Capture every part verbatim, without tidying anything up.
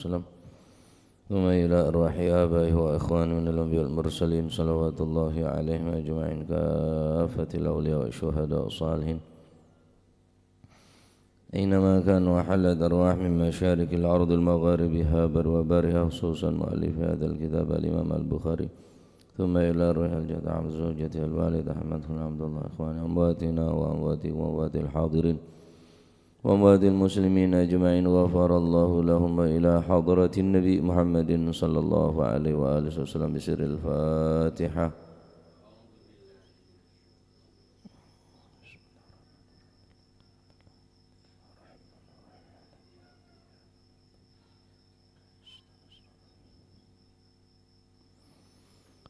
وسلم. ثم إلى أرواح آبائه وإخوانه من الأنبياء والمرسلين، صلوات الله عليهم أجمعين، كافة الأولياء والشهداء والصالحين. أينما كانوا وحلت أرواح من مشارق الأرض المغاربها بر وبرها، خصوصا مؤلف هذا الكتاب الإمام البخاري. ثم إلى أرواح الجد عبد زوجته الوالد أحمد بن عبد الله إخوان أمواتنا وأمواتكم وأموات الحاضرين وأموات المسلمين أجمعين، غفر الله لهم، وإلى حضرة النبي محمد صلى الله عليه وآله وسلم بسر الفاتحة.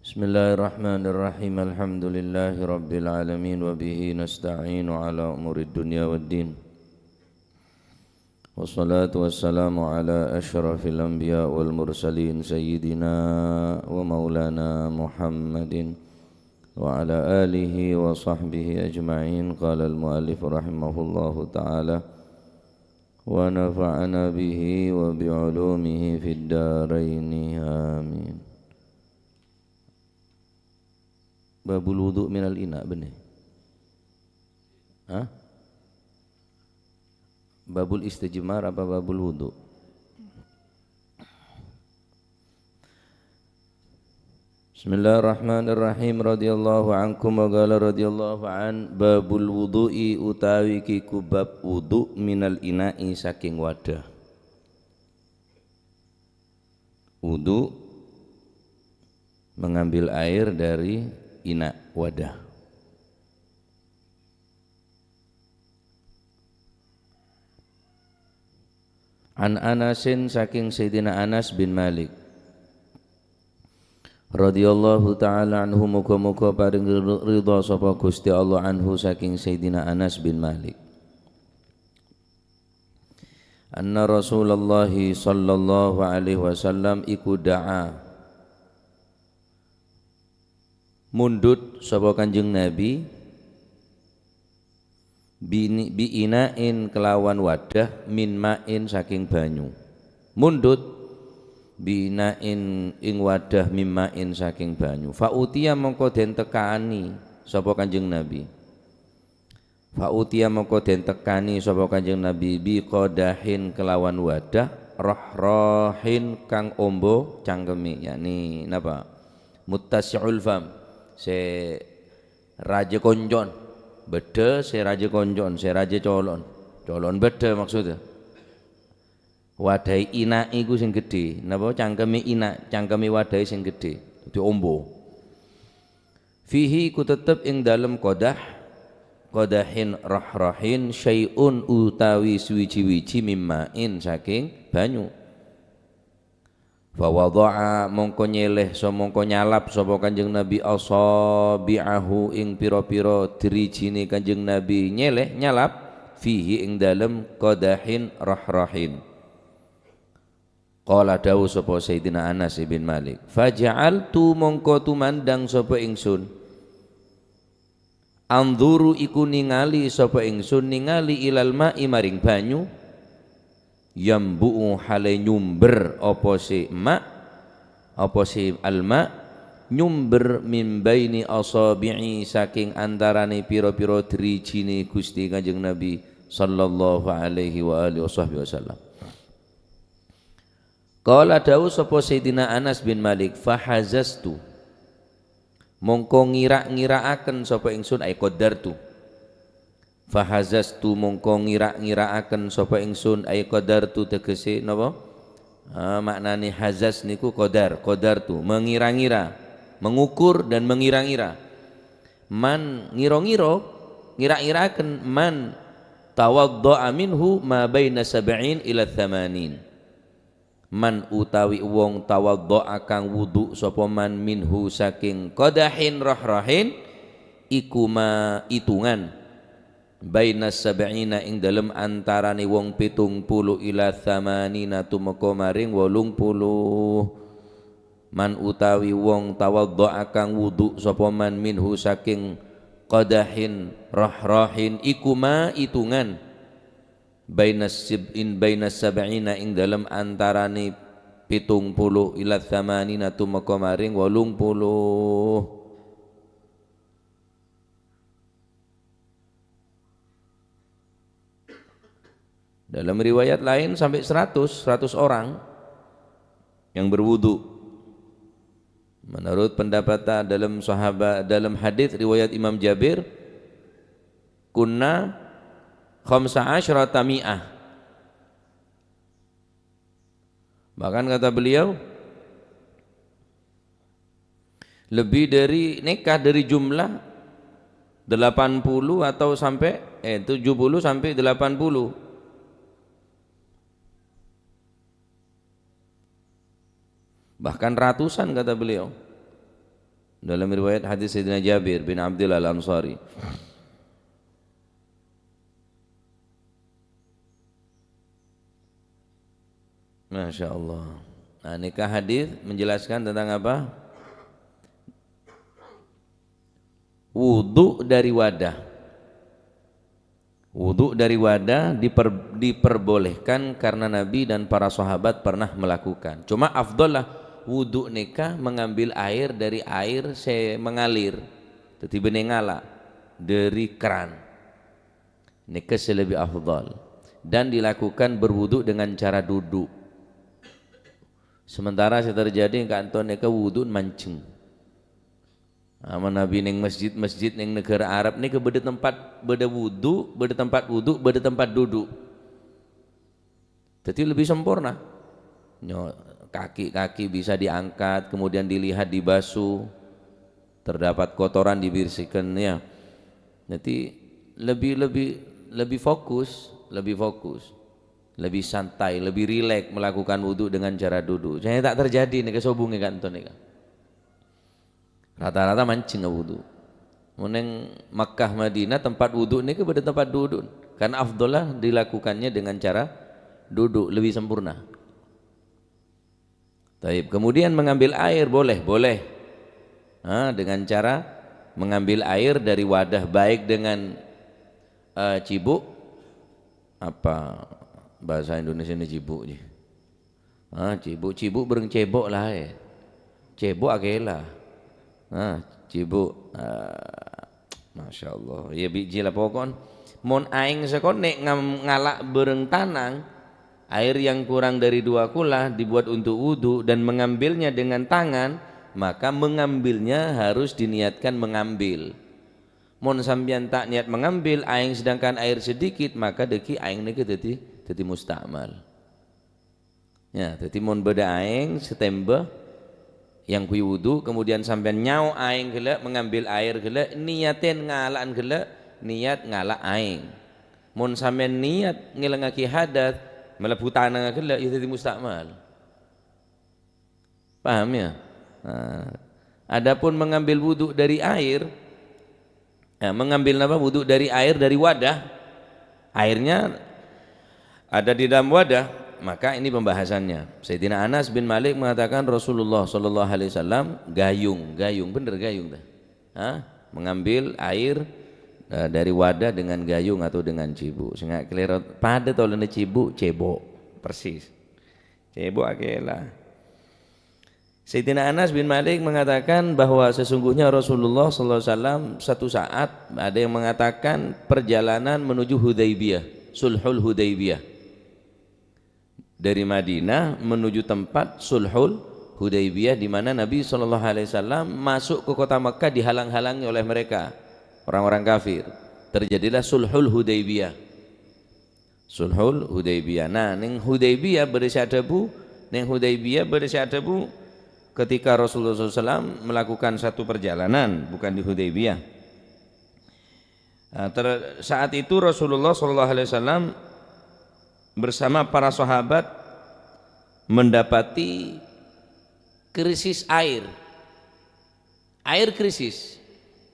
بسم الله الرحمن الرحيم. الحمد لله رب العالمين، وبه نستعين على أمور الدنيا والدين. والصلاة والسلام على أشرف الأنبياء والمرسلين، سيدنا ومولانا محمد وعلى آله وصحبه أجمعين. قال المؤلف رحمه الله تعالى، ونفعنا به وبعلومه في الدارين. آمين. Babul wudu' minal ina', bânnè? Hah? Babul istijmar apa babul wudu'? Bismillahirrahmanirrahim. Radhiyallahu ankum wa qala radhiyallahu an, babul wudu'i utawi kiku bab wudu' minal ina'i saking wadah. Wudu' mengambil air dari ina', wadah. An Anasin, saking Sayyidina Anas bin Malik, radhiyallahu ta'ala anhu, muga-muga paring ridha sapa Gusti Allah anhu, saking Sayyidina Anas bin Malik, anna Rasulullah sallallahu alaihi wasallam iku da'a, mundhut sapa Kanjeng Nabi, bini-, bi ina'in kelawan wadah, min ma'in, saking banyu. Mundhut bi ina'in ing wadah, min ma'in, saking banyu. Fa utiya, mongko den tekani sapa Kanjeng Nabi. Fa utiya, mongko den tekani sapa Kanjeng Nabi, bi qadahin, kelawan wadah, rahrahin, kang ombo cangkeme, yakni napa? Muttasi'ul fam, se raja koncon, bâdâ se raja koncon, se raja colo'on. Colo'on bâdâ maksudnya. Wadahè ina' iku sing gedhe. Napa? Cangkeme ina', cangkeme wadahè sing gedhe. Daddi ombo. Fihi, iku tetep ing dalem qadah, qadahin rahrahin, syai'un, utawi suwiji-wiji, min ma'in, saking banyu. Fa wada'a, mongko nyeleh, so-, mongko nyalap sapa Kanjeng Nabi, asabi'ahu, ing pira-pira drijine Kanjeng Nabi, nyeleh, nyalap, fihi, ing dalem qadahin rahrahin. Qala, dawuh sapa Sayyidina Anas bin Malik, "Faja'altu, mongko tumandang sapa ingsun, anzuru, iku ningali sapa ingsun, ningali, ilal ma'i, maring banyu, yambu'u, hale nyumber apa se ma', apa se al-ma', nyumber, min baini asabi'i, saking antarane pira-pira drijine Gusti Kanjeng Nabi sallallahu alaihi wa alihi wasahbihi wasallam." Qala, dawuh sapa Sayyidina Anas bin Malik, "Fahazaztu, mongko ngira-ngiraaken sapa ingsun, ai qadartu. Fahazaztu, mongko ngira-ngiraaken sapa ingsun, ai qadartu," tegese napa? Ah, maknane hazaz niku qadar, qadartu, mengira-ngira, mengukur dan mengira-ngira. Man, ngiro-ngiro, ngira-ngiraaken, man tawadda'a minhu ma baina sab'in ila tsamanin. Man, utawi wong, tawadda'a, kang wudu sapa man, minhu, saking qadahin rahrahin, iku ma, itungan, baina sab'ina, ing dalem antarane wong pitung puluh, ila tsamanina, tumeka maring wolung puluh. Man, utawi wong, tawadda'a, kang wudu sapa man, minhu, saking qadahin rahrahin, iku ma, itungan, Baina sib-, in baina sab'ina, ing dalem antarane pitung puluh ila tsamanina, tumeka maring wolung puluh. Dalam riwayat lain sampai seratus, seratus orang yang berwudu. Menurut pendapat dalam sahabat, dalam hadis riwayat Imam Jabir, "Kunna khamsa asyrata mi'ah." Bahkan kata beliau, lebih dari neka, dari jumlah delapan puluh atau sampai, eh, tujuh puluh sampai delapan puluh. Bahkan ratusan, kata beliau. Dalam riwayat hadis Sayyidina Jabir bin Abdullah Al-Ansari. Masya Allah. Nah, neka hadis menjelaskan tentang apa? Wudu dari wadah. Wudu dari wadah diper-, diperbolehkan karena Nabi dan para sahabat pernah melakukan. Cuma afdal lah wudu neka mengambil air dari air se mengalir. Jadi benne ngala dari keran. Neka se lebih afdal. Dan dilakukan berwudu dengan cara duduk. Sementara se terjadi ka'anto neka wudu manceng. Aman Nabi neng masjid-masjid neng negara Arab neka beda tempat, beda wudu, beda tempat wudu, beda tempat duduk. Jadi lebih sempurna. Nyo, kaki-kaki bisa diangkat, kemudian dilihat, dibasuh, terdapat kotoran dibersihkan, ya. Jadi lebih, lebih, lebih fokus, lebih fokus, lebih santai, lebih rileks melakukan wudu dengan cara duduk. Jadi tak terjadi neka sobungnge ka'anto neka. Rata-rata manceng wudu. Mon neng Makkah Madinah tempat wudu neka beda tempat duduk. Karena afdalnya dilakukannya dengan cara duduk, lebih sempurna. Taib. Kemudian mengambil air boleh, boleh. Nah, dengan cara mengambil air dari wadah, baik dengan, eh, cibuk, apa bahasa Indonesia ini cibuk ji? Ah, cibuk, cibuk bareng cebok lah, eh. Cebok akela. Ah, cibuk. Ah, Masya Allah. Ya, biji lah pokoknya. Mon aeng sakonè' ngam-, ngala' bareng tanang, air yang kurang dari dua kula dibuat untuk wudu dan mengambilnya dengan tangan, maka mengambilnya harus diniatkan mengambil. Mon sampeyan ta' niat mengambil aeng sedangkan air sedikit, maka dhâggi' aeng nèka dhâddhi, dhâddhi musta'mal. Ya, dhâddhi mon bâdâ aèng satèmbhâ yang ghuy wudu, kemudian sampèyan nyao aèng ghellâ', mengambil air ghellâ', niyatin ngala'an ghellâ', niyat ngala' aèng. Mon sampèyan niyat ngèlangngaghi hadas, malebbu tanangnga ghellâ', ya dhâddhi musta'mal. Paham, ya? Nah, adapun mengambil wudu dari air, ya, mengambil apa? Wudu dari air, dari wadah, airnya ada di dalam wadah, maka ini pembahasannya. Sayyidina Anas bin Malik mengatakan Rasulullah sallallahu alaihi wasallam gayung, gayung, bener gayung tuh. Hah? Mengambil air, eh, dari wadah dengan gayung atau dengan cibuk. Sehingga keliru, padâ tolana cibuk, cebok. Persis. Cebok akela. Sayyidina Anas bin Malik mengatakan bahwa sesungguhnya Rasulullah sallallahu alaihi wasallam satu saat ada yang mengatakan perjalanan menuju Hudaybiyah, Sulhul Hudaybiyah. Dari Madinah menuju tempat Sulhul Hudaybiyah, di mana Nabi sallallahu alaihi wasallam masuk ke kota Makkah dihalang-halangi oleh mereka, orang-orang kafir. Terjadilah Sulhul Hudaybiyah. Sulhul Hudaybiyah. Nah, neng Hudaybiyah bâdâ sè adhâbu, neng Hudaybiyah bâdâ sè adhâbu ketika Rasulullah sallallahu alaihi wasallam melakukan satu perjalanan, bukan di Hudaybiyah. Nah, ter-, saat itu Rasulullah sallallahu alaihi wasallam bersama para sahabat mendapati krisis air. Air krisis.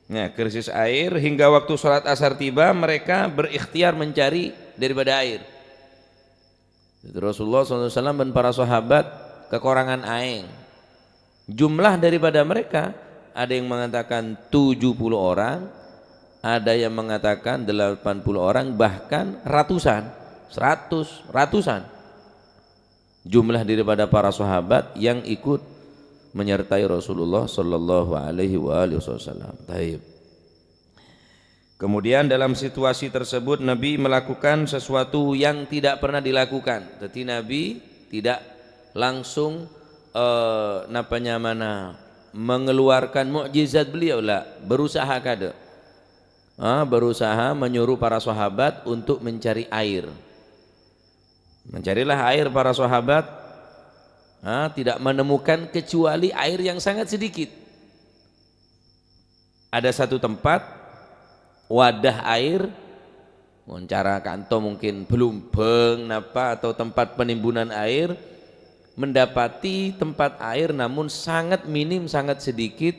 Ya, krisis air hingga waktu sholat asar tiba, mereka berikhtiar mencari daripada air. Jadi Rasulullah sallallahu alaihi wasallam dan para sahabat kekurangan air. Jumlah daripada mereka, ada yang mengatakan tujuh puluh orang, ada yang mengatakan delapan puluh orang, bahkan ratusan. Seratus, ratusan jumlah daripada para sahabat yang ikut menyertai Rasulullah sallallahu alaihi wa alihi wasallam. Taib. Kemudian dalam situasi tersebut Nabi melakukan sesuatu yang tidak pernah dilakukan. Jadi Nabi tidak langsung, eh, napa nyamana, mengeluarkan mukjizat beliau, la, berusaha kadha. Ah, berusaha menyuruh para sahabat untuk mencari air. Mencarilah air para sahabat, ah, tidak menemukan kecuali air yang sangat sedikit. Ada satu tempat, wadah air, mon cara kanto mungkin belumbang napa atau tempat penimbunan air, mendapati tempat air namun sangat minim, sangat sedikit,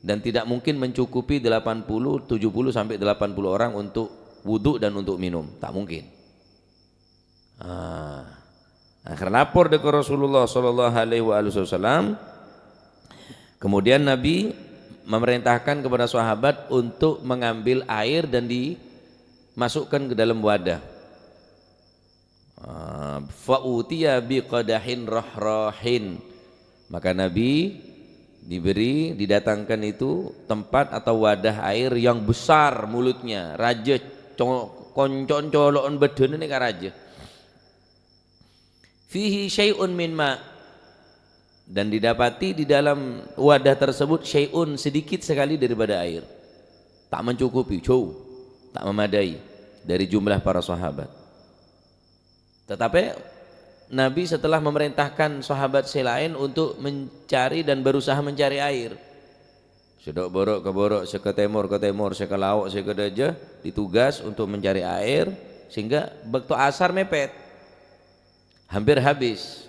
dan tidak mungkin mencukupi delapan puluh, tujuh puluh sampai delapan puluh orang untuk wudhu dan untuk minum. Tak mungkin. Ah. Akhir lapor dâ' ka Rasulullah sallallahu alaihi wa alihi wasallam. Kemudian Nabi memerintahkan kepada sahabat untuk mengambil air dan dimasukkan ke dalam wadah. Ah, "Fa utiya bi qadahin rahrahin." Maka Nabi diberi, didatangkan itu tempat atau wadah air yang besar mulutnya, rajâ, co-, konco'en colo'en bâdânna nèka rajâ. "Fihi syai'un min ma." Dan didapati di dalam wadah tersebut syai'un, sedikit sekali daripada air. Tak mencukupi, jhâu, tak memadai dari jumlah para sahabat. Tetapi Nabi setelah memerintahkan sahabat sè laèn untuk mencari dan berusaha mencari air. Sè dâ' bârâ' ka bârâ', sè ka tèmor ka tèmor, sè ka lao' sè ka dâjâ, ditugas untuk mencari air, sehingga bâkto asar mèpèt. Hampir habis.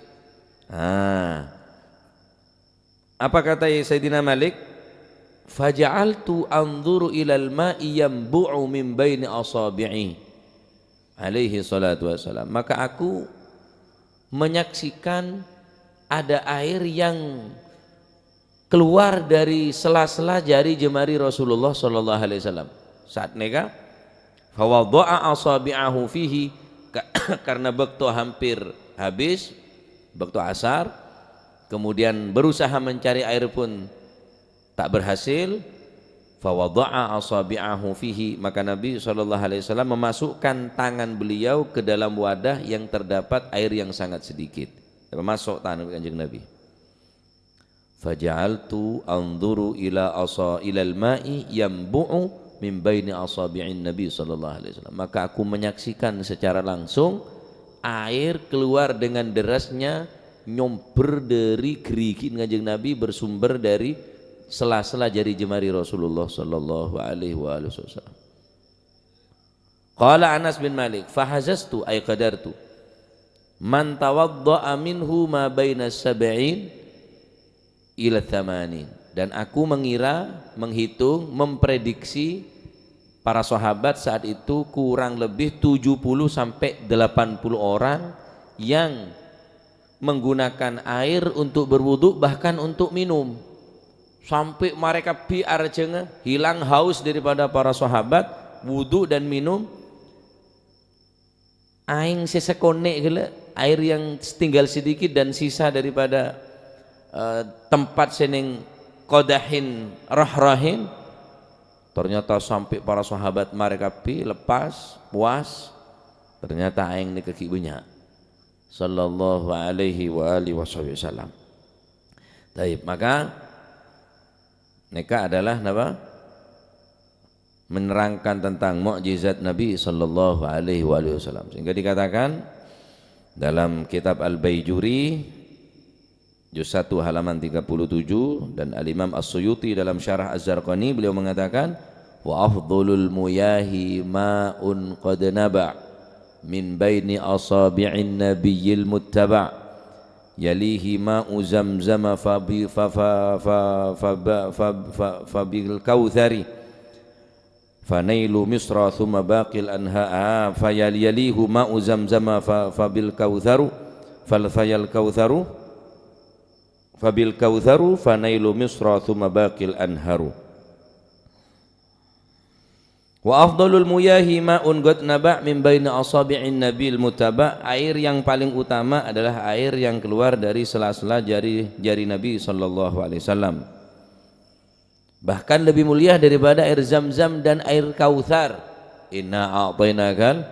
Ah. Apa kata Sayyidina Malik? "Faja'altu anzuru ilal ma'i yanbu'u min baini asabi'i." Alaihi salatu wassalam. Maka aku menyaksikan ada air yang keluar dari sela-sela jari jemari Rasulullah sallallahu alaihi wasallam. Saat nèka, "Fawadha'a asabi'ahu fihi," ka-, karena bâkto hampir habis, bâkto asar, kemudian berusaha mencari air pun tak berhasil, "fawadha'a asabi'ahu fihi," maka Nabi sallallahu alaihi wasallam memasukkan tangan beliau ke dalam wadah yang terdapat air yang sangat sedikit. Masuk tangan Kanjeng Nabi. "Faja'altu anzuru ila asa-, ilal ma'i yanbu'u min baini asabi'in Nabi sallallahu alaihi wasallam." Maka aku menyaksikan secara langsung air keluar dengan derasnya, nyomber dari gerigi' Kanjeng Nabi, bersumber dari sela-sela jari jemari Rasulullah sallallahu alaihi wa alihi wasallam. Qala Anas bin Malik, "Fahazastu ay qadartu man tawadda'a minhu ma baina sab'in ila thamanin." Dan aku mengira, menghitung, memprediksi para sahabat saat itu kurang lebih tujuh puluh sampai delapan puluh orang yang menggunakan air untuk berwudu, bahkan untuk minum. Sampè' marè kabbhi arjhângnga, hilang haus daripada para sahabat, wudu dan minum, aèng sè sakonè' ghellâ', air yang tinggal sedikit dan sisa daripada, eh, tempat sè nèng qadahin rahrahin, ternyata sampè' para sahabat marè kabbhi lepas, puas, ternyata aèng nèka ghi' bânnya'. Sallallahu alaihi wa alihi wasahbihi wasallam. Taib, maka nèka adalah napa? Menerangkan tentang mukjizat Nabi sallallahu alaihi wa alihi wasallam. Sehingga dikatakan dalam kitab Al-Baijuri, juz satu halaman tiga puluh tujuh, dan Al-Imam As-Suyuti dalam Syarah Az-Zarqani, beliau mengatakan, "Wa afdhalul muyahi ma'un qad naba' min baini asabi'in nabiyyil muttaba', yalihi ma'u zamzama fa bi-, fa, fa, fa, fa ba-, fa, fa, fa bil kautsari, fa nailu Misra thumma baqil anha-, ah, fa yal-, yalihu ma'u zamzama fa, fa bil kautsaru, fal, fa yal kautsaru, fa bil kautsaru, fa nailu Misra thumma baqil anharu." Wa afdhalul muyahi ma'un qad naba' min baina asabi'in nabil muttaba', air yang paling utama adalah air yang keluar dari sela-sela jari-jari Nabi sallallahu alaihi wasallam. Bahkan lebih mulia daripada air Zam-Zam dan air Kautsar. Inna a'tainakal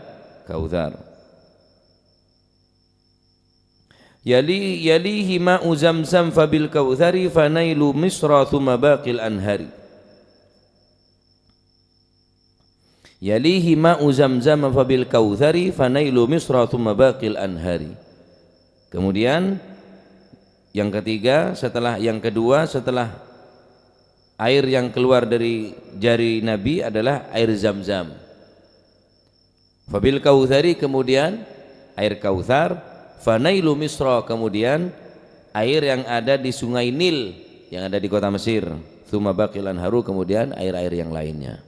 kautsar. Yali-, yalihi ma'u Zamzam fabil kautsari fanailu Misra tsumma baqil anhari. Yalihi ma'u Zamzam fabil kautsari fanailu Misra tsumma baqil anhari. Kemudian yang ketiga, setelah, yang kedua setelah air yang keluar dari jari Nabi adalah air Zam-Zam. Fabil kautsari, kemudian air Kautsar, fanailu Misra, kemudian air yang ada di Sungai Nil yang ada di kota Mesir, tsumma baqil anharu, kemudian air-air yang lainnya.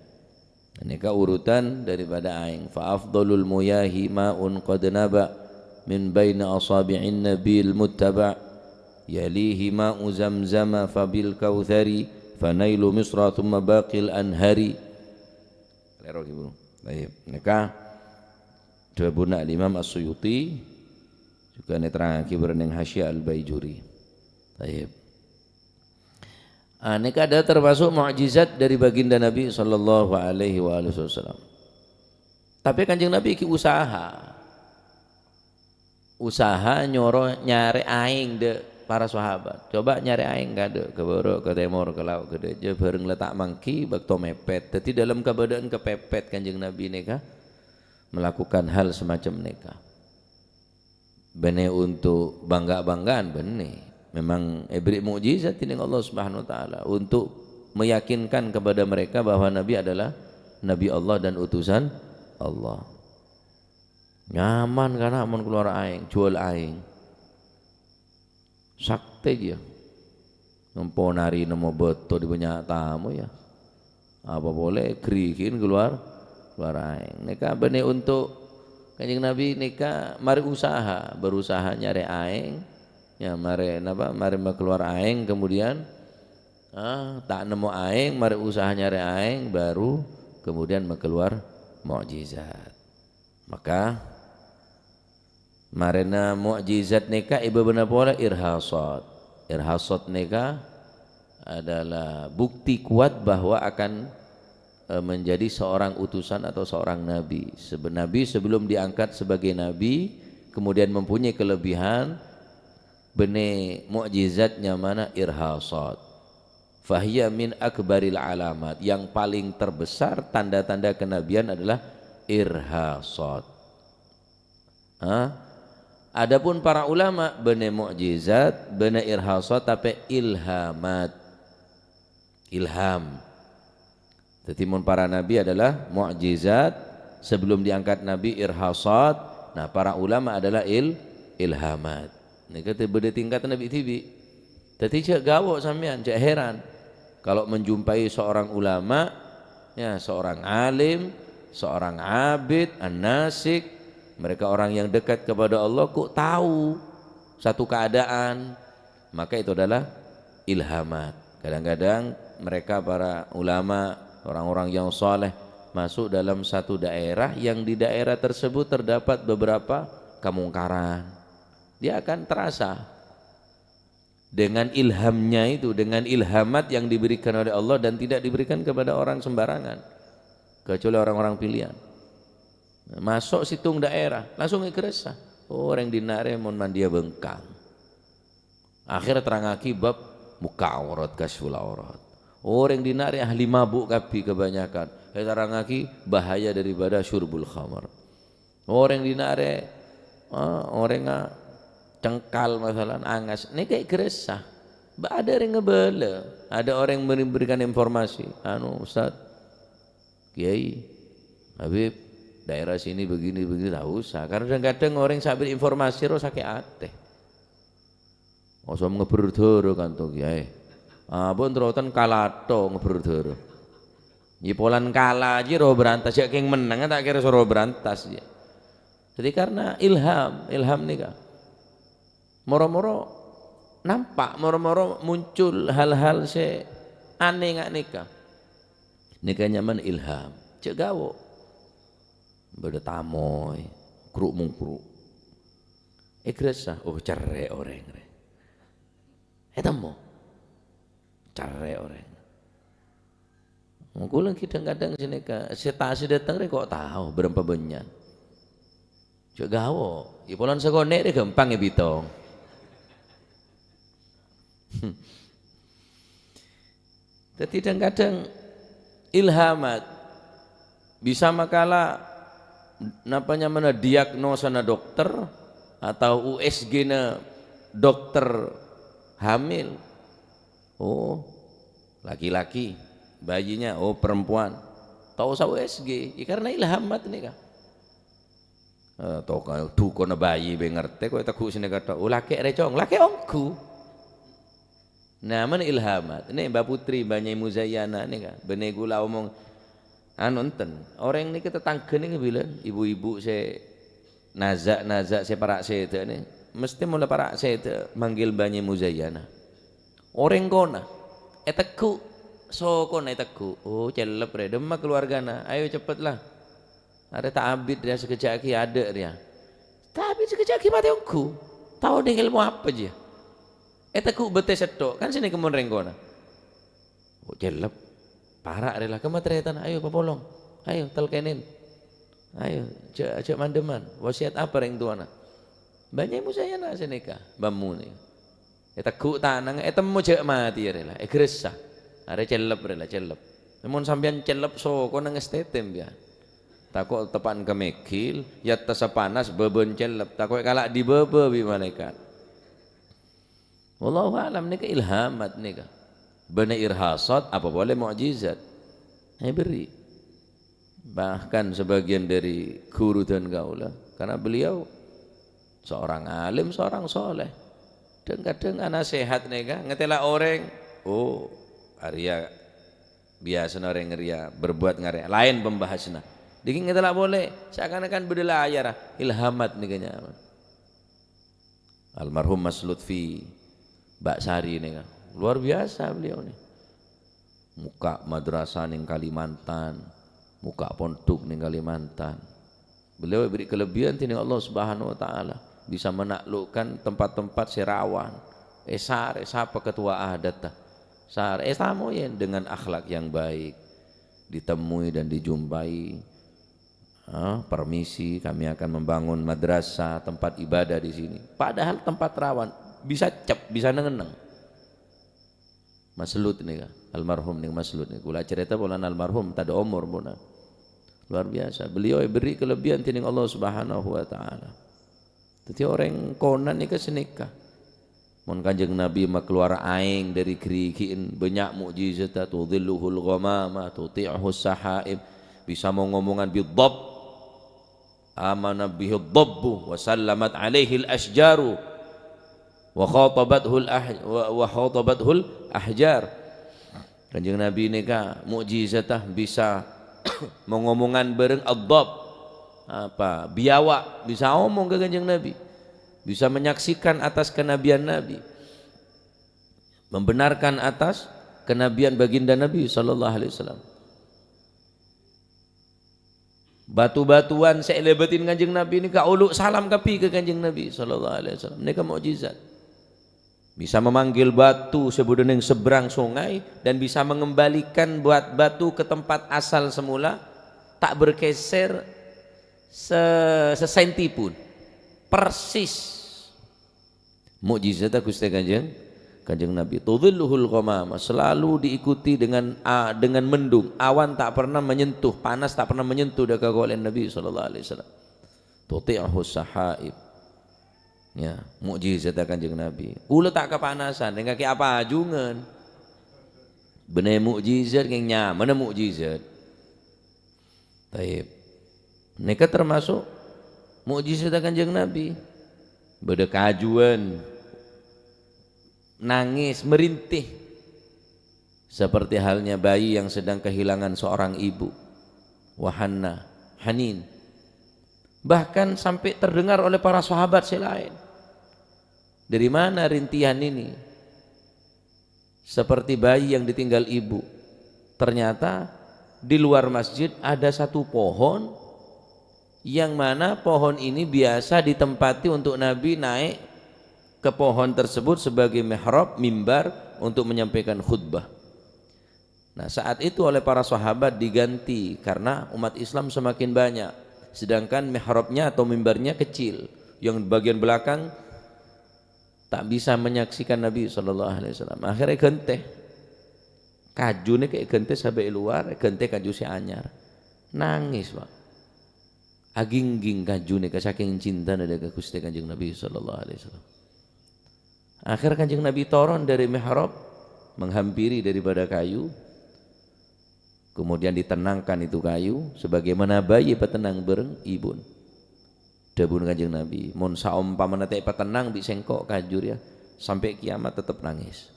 Ini urutan daripada aing. Fa afdhalul muyahi ma'un qad naba min baina asabi'in nabil muttaba, yalihi ma'u Zamzama fabil kautsari, fanailu Misra tsumma baqil anhari. Lèro, Ibu. Tayyib. Nèka dhâbuna Al-Imam As-Suyuti, jhughân èterrangaghi bâreng neng Hasyiah Al-Baijuri. Tayyib. Ah, nèka ada termasuk mukjizat dari baginda Nabi sallallahu alaihi wa alihi wasallam. Tapè Kanjeng Nabi ghi' usaha. Usaha nyoro nyarè aèng dâ' para sahabat. Coba nyarè aèng ka dâ', ka bârâ', ka tèmor, ka lao', ka dâjâ, bhâreng la ta' mangghi bâkto mèpèt. Dhâddhi, dâlem kabâdâ'ân kapèpèt Kanjeng Nabi nèka melakukan hal semacam nèka. Bânnè untuk bangga-banggaan, bânnè. Memang èberri' mukjizat dhinèng Allah Subhanahu wa Ta'ala untuk meyakinkan kepada mereka bahwa Nabi adalah Nabi Allah dan utusan Allah. Nyaman kana' mon kalowar aèng, jhuwâl aèng. Saktè jiyâ. Nempo narè nemmo bâto dâri bânnya' tamoy, yâ. Apa polè ghârighi'in kalowar, kalowar aèng. Nèka bânnè untuk Kanjeng Nabi nèka marè usaha, berusaha nyarè aèng, yâ, marè napa, marè makalowar aèng, kemudian, ah, ta' nemmo aèng, marè usaha nyarè aèng, baru kemudian makalowar mukjizat. Maka, marèna mukjizat nèka è bâbâna polè irhasat. Irhasat nèka adalah bukti kuat bahwa akan, eh, menjadi seorang utusan atau seorang nabi. Sebe-, Nabi sebelum diangkat sebagai nabi, kemudian mempunyai kelebihan, bânnè mukjizat nyamana irhasat. Fahiya min akbaril alamat, yang paling terbesar tanda-tanda kenabian adalah irhasat. Ha? Adapun para ulama, bânnè mukjizat, bânnè irhasat, tapè ilhamat. Ilham. Dhâddhi, mon para nabi adalah mukjizat, sebelum diangkat nabi irhasat, nah, para ulama adalah il-, ilhamat. Nèka tè-, bâdâ tingkatanna bi'-dhibi'. Dhâddhi, jhâ' ghawo' sampèyan, jhâ' heran. Kalau menjumpai seorang ulama, ya, seorang alim, seorang abid, an-nasik, mereka orang yang dekat kepada Allah, kok tahu satu keadaan, maka itu adalah ilhamat. Kadang-kadang mereka, para ulama, orang-orang yang saleh, masuk dalam satu daerah yang di daerah tersebut terdapat beberapa kemungkaran. Dia akan terasa dengan ilhamnya itu, dengan ilhamat yang diberikan oleh Allah dan tidak diberikan kepada orang sembarangan, kecuali orang-orang pilihan. Maso' sèttong daerah, langsung èkarassa. Oh, orèng dinna' rè mon mandiya bengkang. Akhèr terrangaghi bab muka aurat, kasyful aurat. Orèng dinna' rè ahli mabuk kabbhi kebanyakan. Èterrangaghi bahaya daripada syurbul khamar. Orèng dinna' rè, ah, orèngnga cengkal masalan, angas. Nèka èkarassa. Ba-, ada orèng ngabâlâ. Ada orang memberikan informasi. Anu, Ustaz, Kiai, Habib, daerah sini begini, begini, tak usah. Karena kadang-kadang orèng sè abit informasi rowa sakè' atè. Osom ngebbher dârâ kanto kiai. Ampon, terrotan kalatho ngebbher dârâ. Yâ, polan kala jiyâ rowa berantas, jhâ' kèng mennang, ta' kèra soro berantas, yâ. Jadi karena ilham, ilham nèka. Moro-moro nampak, moro-moro muncul hal-hal sè anèh nga' nèka. Nèka nyamana ilham. Jhâ' ghawo'. Bâdâ tamoy, gru'-mongkru'. Ègressa, oh, cerrè' orèng rè. Ètemmo. Cerrè' orèng. Kaulâ kadhâng-kadhâng sanèka, sè ta-, sè dâteng rè kok tao bârâmpa bânnya'na. Jhâ' ghawo', yâ polana sakonè' rè ghâmpang èbitong. Dhâddhi, dhâng-kadhâng ilhamat bisa makala, napa nyamana, diagnosana dokter atau U S G-na dokter hamil. Oh, laki-laki, bayinya, oh, perempuan. Ta' osa U S G, ya, karena ilhamat nèka. Eh, to ka-, dhukona bayi bhâi ngartè, kok ètegghu' sanèka tho'. Oh, lakè' rè, Cong, lakè' ongghu. Nah, mènè ilhamat. Nè, Mbak Putri, Mbak Nyai Muzayyana nèka. Bânnè kaulâ omong, anu, enten. Orèng nèka, tatangghâ nèka bilân, ibu-ibu sè naza'-naza' sè para' sèdhâ nè, mestè mola para' sèdhâ manggil Mbak Nyai Muzayyana. Orèng kona, ètegghu', sokona ètegghu'. Oh, cellep rè, dâmma keluargana. Ayo, cepet la. Arè ta' abit rèya, sakejjhâ' aghi adâ' rèya. Ta' abit sakejjhâ' aghi matè ongghu. Tao nèng èlmo apa jiyâ? Ètegghu' bâtè sèttho', kan sè nèng kemmon rèng kona. Oh, cellep. Para' rè la, kemma tarètan, ayo papolong. Ayo, talkinin. Ayo, jhâ', jhâ' mandhâman. Wasiyat apa rèng towana? Mbak Nyai Muzayyana sanèka, bâmmo nè. Ètegghu' tanangnga, ètemmo jhâ' matè rè la, ègressa. Arè cellep rè la, cellep. Mon sampèyan cellep sokona ngastètè sampèyan. Tako' teppa'na ka mèghil, yâ tassa panas, bâbâna cellep. Tako' èkala' dhi-bâbâ bi' malaèkat. Wallahu a'lam, nèka ilhamat nèka. Bânnè irhasat, apa polè mukjizat. Èberri'. Bahkan sebagian dari guru dân kaulâ, karena beliau seorang alim, seorang soleh. Dhâng-kadhâng anasèhat nèka, ngatèla' orèng, oh, arèya biyasana orèng rèya berbuat ngarè', laèn pembahasanna. Dhingghâ ngatèla' polè, seakan-akan bâdâ layar, ilhamat nèka nyamana. Almarhum Mas Lutfi Baksari nèka, luar biasa beliau nè. Mokka' madrasah nèng Kalimantan, mokka' pondhuk nèng Kalimantan. Beliau èberri' kelebihan dèning Allah Subhanahu wa Ta'ala, bisa menaklukkan tempat-tempat sè rawan. Èsarè sapa ketua adatta. Sarè ètamoyè dengan akhlak yang baik. Ditemui dan dijumpai. Ah, permisi, kami akan membangun madrasah, tempat ibadah di sini. Padahal tempat rawan, bisa cep, bisa neng-enneng. Mas Lut nèka, almarhum nèng Mas Lut nèka. Kaulâ carèta polana almarhum, tadâ' omor pona. Luar biasa. Beliau èberri' kelebihan dèning Allah Subhanahu wa Ta'ala. Dhâddhi orèng kona nèka sanèka. Mon Kanjeng Nabi makalowar aèng dâri ghârighi'en, bânnya' mukjizat, tudhilluhul ghamamah, tuti'uhus sahaib, bisa mong-ngomongan bidhabb. Amana bihi dhabbu wa sallamat alaihil asjaru wa khatabathul ah-, wa, wa khatabathul ahjar. Kanjeng Nabi nèka mukjizatah bisa mong-ngomongan bhâreng adhab. Apa? Biyawa' bisa omong ka Kanjeng Nabi. Bisa menyaksikan atas kenabian Nabi. Membenarkan atas kenabian baginda Nabi sallallahu alaihi wasallam. Batu-batuan sè èlèbâtin Kanjeng Nabi nèka olo' salam kabbhi ka Kanjeng Nabi sallallahu alaihi wasallam. Nèka mukjizat. Bisa memanggil batu sè bâdâ nèng seberang sungai dan bisa mengembalikan buat batu ke tempat asal semula, tak bergeser se-, sesenti pun. Persis. Mukjizat Gusti Kanjeng, Kanjeng Nabi. Tudhilluhul ghamamah, selalu diikuti dengan a-, dengan mendung. Awan tak pernah menyentuh, panas tak pernah menyentuh dâ' kakolen Nabi sallallahu alaihi wasallam. Tuti'uhus sahaib. Ya, mukjizat Kanjeng Nabi. Kaulâ ta' kapanasan, èngghâ kè apa ajungan. Bânnè mukjizat, kèng nyamana mukjizat. Taib. Nèka termasuk mukjizat Kanjeng Nabi. Bâdâ kajuan, nangis, merintih. Seperti halnya bayi yang sedang kehilangan seorang ibu. Wahanna, hanin. Bahkan sampai terdengar oleh para sahabat sè laèn. Dari mana rintihan ini? Seperti bayi yang ditinggal ibu. Ternyata Di luar masjid ada satu pohon, yang mana pohon ini biasa ditempati untuk Nabi naik ke pohon tersebut sebagai mihrab, mimbar, untuk menyampaikan khutbah. Nah, saat itu oleh para sahabat diganti karena umat Islam semakin banyak. Sedangkan mihrabnya atau mimbarnya kecil, yang bagian belakang tak bisa menyaksikan Nabi sallallahu alaihi wasallam. Akhirnya èghântè. Kaju nèka èghântè sabâ' è lowar, èghântè kaju sè anyar. Nangès, Pak. Agingghing kaju nèka sakèng cintana dâ' ka Ghustè Kanjeng Nabi sallallahu alaihi wasallam. Akhèr Kanjeng Nabi toron dâri mihrab, menghampiri daripada kayu, kemudian ditenangkan itu kayu, sebagaimana bayi èpatennang bhâreng ibuna. Dhâbuna Kanjeng Nabi, "Mon saompamana ta' èpatennang bi' sèngko' kaju rèya, sampè' kiyamat teptep nangès."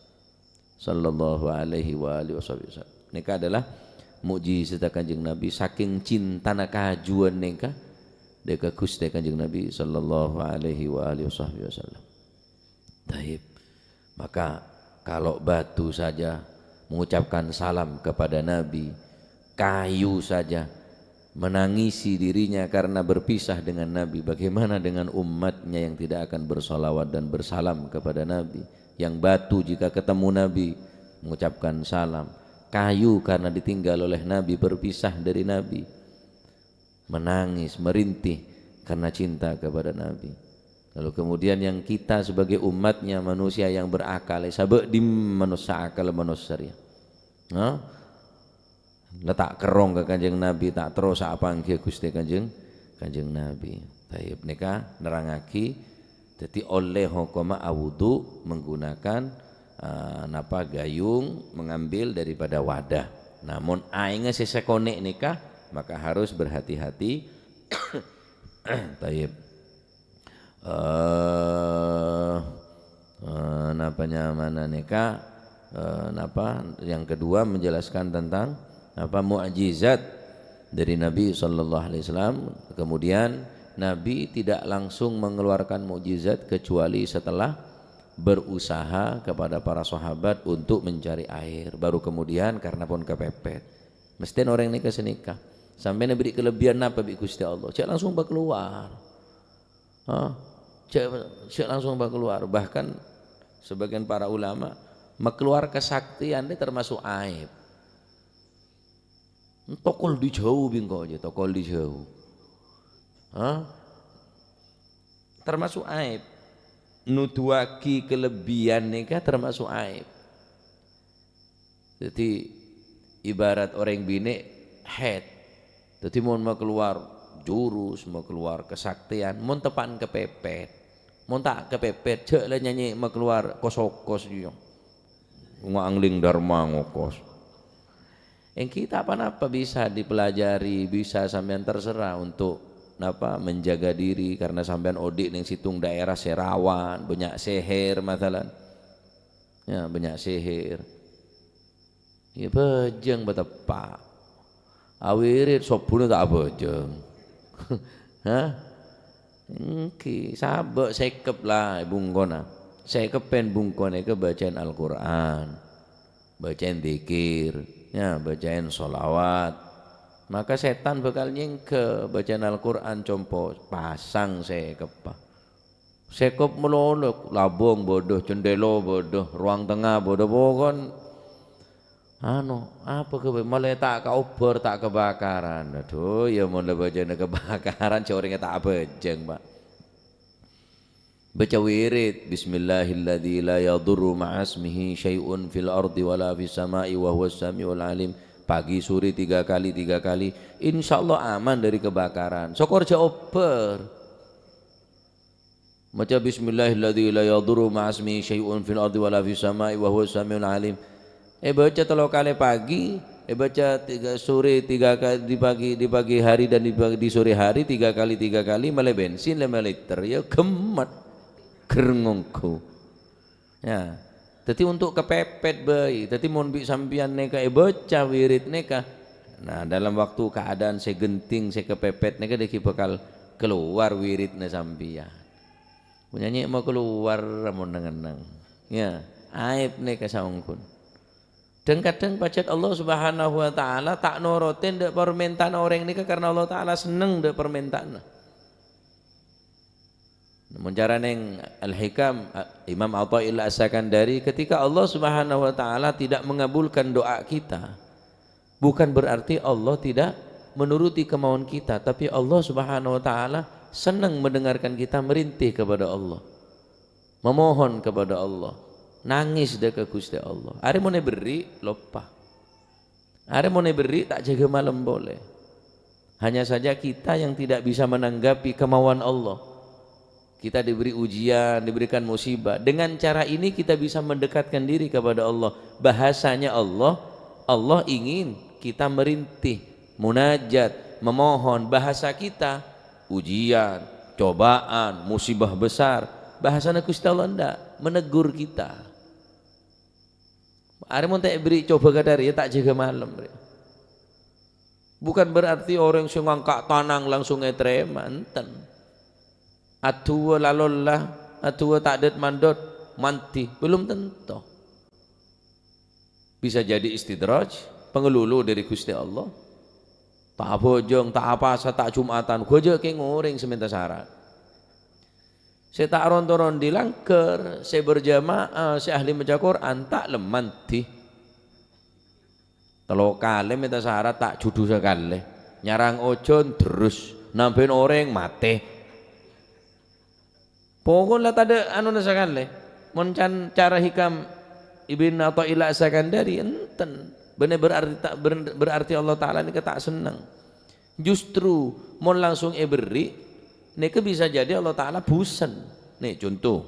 Sallallahu alaihi wa alihi wasallam. Nèka adalah mukjizat Kanjeng Nabi, sakèng cintana kajuwân nèka dâ' ka Ghustè Kanjeng Nabi sallallahu alaihi wa alihi wasallam. Taib. Maka kalau batu saja mengucapkan salam kepada Nabi, kayu saja menangisi dirinya karena berpisah dengan Nabi, bagaimana dengan umatnya yang tidak akan bersalawat dan bersalam kepada Nabi? Yang batu jika ketemu Nabi mengucapkan salam, kayu karena ditinggal oleh Nabi berpisah dari Nabi, menangis, merintih karena cinta kepada Nabi. Lalu kemudian yang kita sebagai umatnya, manusia yang berakal, sabâ' dimma manossa akal manossa rèya. Nah, la ta' kerrong ka Kanjeng Nabi, ta' terro sapangghi Ghustè Kanjeng, Kanjeng Nabi. Taib nèka nerrangaghi, dhâddhi ollè hokomma awudu menggunakan, eh, napa, gayung, mengambil daripada wadah. Nah, mon aèngnga sè sakonè' nèka, maka harus berhati-hati. Taib. Eh, eh, napa nyamana nèka, eh, napa, yang kedua menjelaskan tentang, apa, mukjizat dari Nabi sallallahu alaihi wasallam. Kemudian Nabi tidak langsung mengeluarkan mukjizat kecuali setelah berusaha kepada para sahabat untuk mencari air. Baru kemudian karena pon kepepet. Mestèna orèng nèka sanèka. Sampèyan èberri' kalebbiyan napa bi' Ghustè Allah? Jhâ' langsung bâ' kalowar. Hah? Jhâ', jhâ' langsung bâ' kalowar. Bahkan sebagian para ulama makalowar kasaktèyan ini termasuk aib. Tokol di jhâu bi' engko' jâ, tokol di jhâu. Hah? Termasuk aib. Nuduwaghi kalebbiyan nèka termasuk aib. Dhâddhi, ibarat orèng binè' haid. Dhâddhi, mon makalowar jurus, makalowar kasaktèyan, mon teppa'na kepepet. Mon ta' kepepet, jhâ' la nyanyè makalowar kos-okos, iyâ. Ngangling dharma ngokos. Èngghi ta' pa-napa bisa dipelajari, bisa sampèyan terserah untuk, napa, menjaga diri karena sampèyan odi' neng sèttong daerah sè rawan, bânnya' seher, masalan. Ya, bânnya' seher. Ya, bhâjâng pateppa'. Awirid sobbhuna ta' abhâjâng. Hah? Èngghi, sabâ' sèkep la è bungkona. Sèkep pèn bungkona èkabâcaèn Al-Qur'an. Bâcaèn dzikir, ya, bâcaèn sholawat. Maka sètan bhâkal nyèngghâ bâcaèn Al-Qur'an compo, pasang sèkeppa. Sèkep malolo, labâng bâdâ, cendhèla bâdâ, ruang tengah bâdâ, pokon, anu, apa ghâbây, malè ta' kaobbhâr, ta' kabakaran. Adhu, ya mon la bâjâna kabakaran, jhâ' orèngnga ta' abhâjâng, Pak. Baca wirid, "Bismillahilladzi la yadurru ma'asmihi syai'un fil ardi wala fis sama'i wa huwas sami'ul alim." Pagi, sore, tiga kali, tiga kali. Insya Allah aman dari kebakaran. Sokor jhâ' obbhâr. Maca, "Bismillahilladzi la yadurru ma'asmihi syai'un fil ardi wala fis sama'i wa huwas sami'ul alim." Èbâca tello kalè pagi, èbâca tiga sore, tiga kali di pagi, di pagi hari dan di pagi, di sore hari, tiga kali, tiga kali, malè bensin lèma liter, ya ghemmet. Ger ngongghu. Ya. Dhâddhi untuk kepepet bhâi. Dhâddhi mon bi' sampèyan nèka èbâca wirid nèka, nah, dalam waktu keadaan sè genting, sè kepepet nèka dhâggi' bhâkal kalowar wiridna sampèyan. Nyanyè' makalowar mon neng-enneng. Ya, aib nèka saongghuna. Dhâng-kadhâng pajhât Allah Subhanahu wa Ta'ala ta' norote dâ' parmènta'anna orèng nèka karna Allah Ta'ala senneng dâ' parmènta'anna. Mon carane Al-Hikam, a-, Imam Athaillah As-Sakandari, ketika Allah Subhanahu wa Ta'ala tidak mengabulkan doa kita, bukan berarti Allah tidak menuruti kemauan kita, tapi Allah Subhanahu wa Ta'ala senang mendengarkan kita merintih kepada Allah, memohon kepada Allah, nangis dâ' ka Guste Allah. Arè mon èberri', loppa. Arè mon èberri' ta' jâgâ malem polè. Hanya saja kita yang tidak bisa menanggapi kemauan Allah. Kita diberi ujian, diberikan musibah. Dengan cara ini kita bisa mendekatkan diri kepada Allah. Bahasanya Allah, Allah ingin kita merintih, munajat, memohon. Bahasa kita, ujian, cobaan, musibah besar. Bahasana Gusti Allah ndak, menegur kita. Arè mon ta' èberri' coba kadhâr, ya ta' jâgâ malem, rè. Bukan berarti orèng sè ngangka' tanang langsung ètarèma, enten. Adu'a la lolla, adu'a ta' dât-mandhât, mandi, belum tentu. Bisa jadi istidraj, pangalulu dâri Gusti Allah. Ta' abhâjâng, ta' apasa, ta' Jum'atan, ghâjâ' kèng orèng sè mènta syarat. Sè ta' ron-toron di langghâr, sè berjamaah, sè ahli maca Qur'an, ta' lem-, mandi. Tello kalè mènta syarat, ta' judhu sakalè. Nyarang ojhân, terros. Nambhâi orèng, matè. Pokok la tadâ' anona sakalè. Mon can cara hikam Ibn Athaillah As-Sakandari, enten. Bânnè berarti ta-, ber-, berarti Allah Ta'ala nèka ta' senneng. Justru mon langsung èberri', nèka bisa jadi Allah Ta'ala busen. Nè, conto.